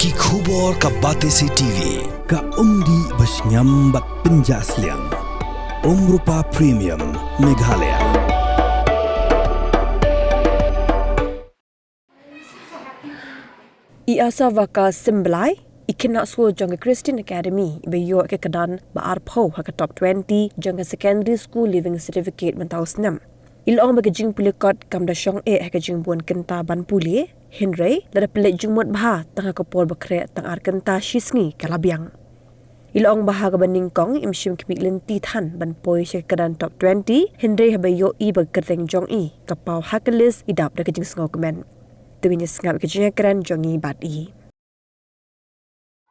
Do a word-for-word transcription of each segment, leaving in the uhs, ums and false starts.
Ki khubor ka Batesi T V, ka umdih ba shngiam bad pynjah sliang. Umrupa Premium, Meghalaya. I Asavaka Symblai, i khynnah skul jong ka Christian Academy, iba ïoh ïa ka kyrdan ba arphew ha ka top twenty jong ka Secondary School Leaving Certificate mynta u snem. I la ong ba ka jingpule kot kam da shong eh ha ka jingbun kynta ban pule, hynrei lada pynleit jingmut bha tang ha ka por ba khreh tang ar kynta shisngi ka la biang. I la ong ba ha kaba nyngkong im shym khmih lynti than ban poi sha ka kyrdan top twenty, hynrei haba ïohi ba ka kyrteng jong i ka paw ha ka list, i dap da ka jingsngewkmen. To ngin ïa sngap ïa ka jingïakren jong i bad i.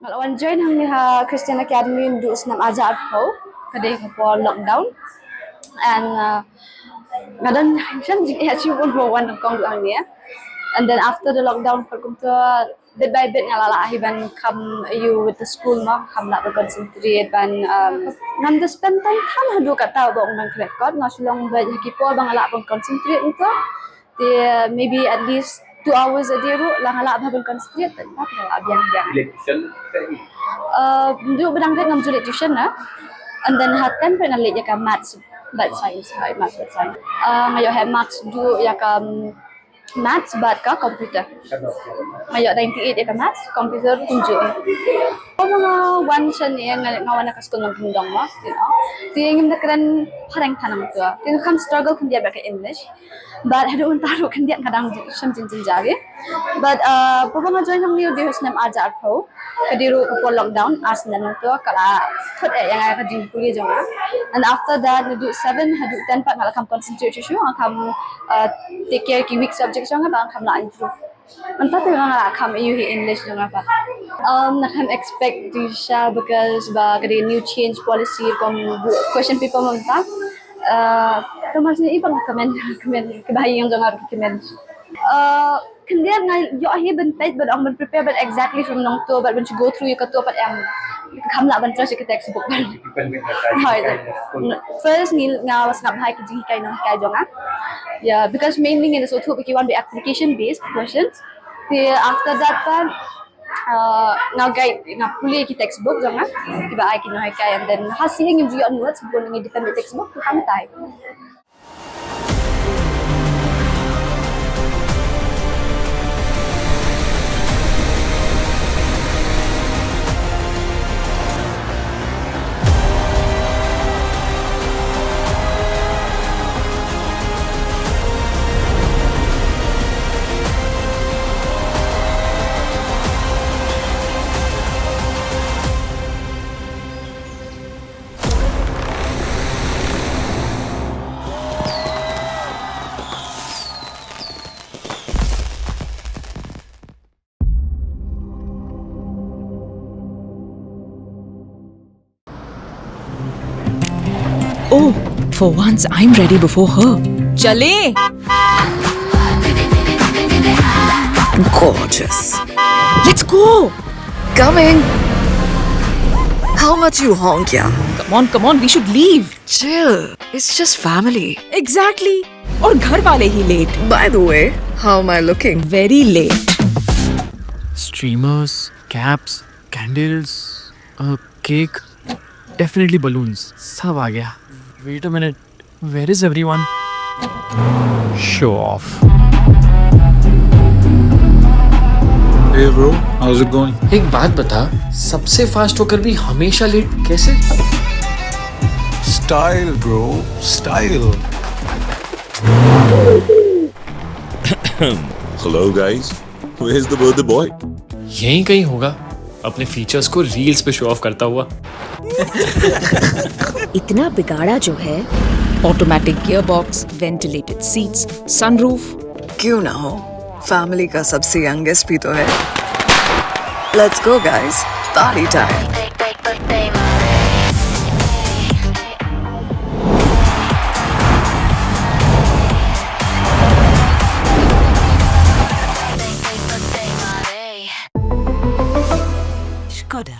Nga la wan join hangne ha Christian Academy naduh u snem arhajar arphew, ka dei ka por lockdown. And, uh, nga don shen jingeh achievement ba wan nyngkong duh hangne. And then after the lockdown, pat kumta bit by bit nga la lah hi ban kham ïa u with the school mo, kham lah ban concentrate ban, um, ngam da spend time than haduh katta ba ong ban khreh kot, nga shu long beit ha ki por ba nga lah ban concentrate nangta. Te maybe at least two hours a day ruh la nga lah ban concentrate, te nga lah biang biang. Leit tuition ka i? Uh, duh ba dang rit ngam ju leit tuition na. And then ha ten pat nga leit ïa ka maths bad science, ha maths bad science. Uh, nga ïoh heh marks duh ïa ka, um, maths bad ka computer. Nga ïoh ninety-eight ïa ka maths, computer kumjuh. Haba nga wan shane nga, nga wan na ka skul nongkyndong mo, you know. Te ngim da kren phareng than nangta. Te nga kham struggle khyndiat bad ka English. But haduh mynta ruh khyndiat nga dang shem jingjynjar. But, uh, haba nga join hangne u dei u snem arhajar arphew. Ka dei ruh ka por lockdown, ar snem nangta ka la thut eh ïa nga ka jingpule jong nga. And after that, naduh seven haduh ten pat nga la kham concentrate shuh shuh, nga kham, uh, take care ki weak subject jong nga ba nga kham la improve. Mynta te nga la kham ïohi English jong nga pat. Um, nga kham expect jingshisha because ba ka dei new change policy rukom question paper mynta. Uh, to mar sini i pat nga kmen, kmen, kiba ha ïing jong nga ruh ki kmen. Uh, khyndiat nga ïoh hi ban peit, ban ong, ban prepare, ban exactly from nangta, ban, ban shu go through ïa kato pat em. Kham lah ban trust ïa ka textbook. Hooid. First ngi, nga sngap bha ïa ki jinghikai nonghikai jong nga. Yeah, because mainly ngi la sngewthuh ba ki wan beit application based questions. Te after that pat, uh, nga guide, nga pule ki textbook jong nga, kiba ai ki nonghikai, and then ha sien ngim ju ïoh notes, bun ngi depend on textbook, to tang tai. Oh, for once I'm ready before her. चले। Gorgeous. Let's go. Coming. How much you honk, yeah? Come on, come on, we should leave. Chill. It's just family. Exactly. और घर वाले ही late. By the way, how am I looking? Very late. Streamers, caps, candles, a cake, definitely balloons. सब आ गया। Wait a minute, where is everyone? Show off. Hey bro, how's it going? एक बात बता, सबसे फास्ट होकर भी हमेशा लेट कैसे? Style bro, style. Hello guys, where's the birthday boy? यहीं कहीं होगा, अपने फीचर्स को रील्स पे शो ऑफ करता हुआ। इतना बिगाड़ा जो है। Automatic gearbox, ventilated seats, sunroof। क्यों ना हो, फैमिली का सबसे यंगेस्ट भी तो है। Let's go guys, party time. Skoda.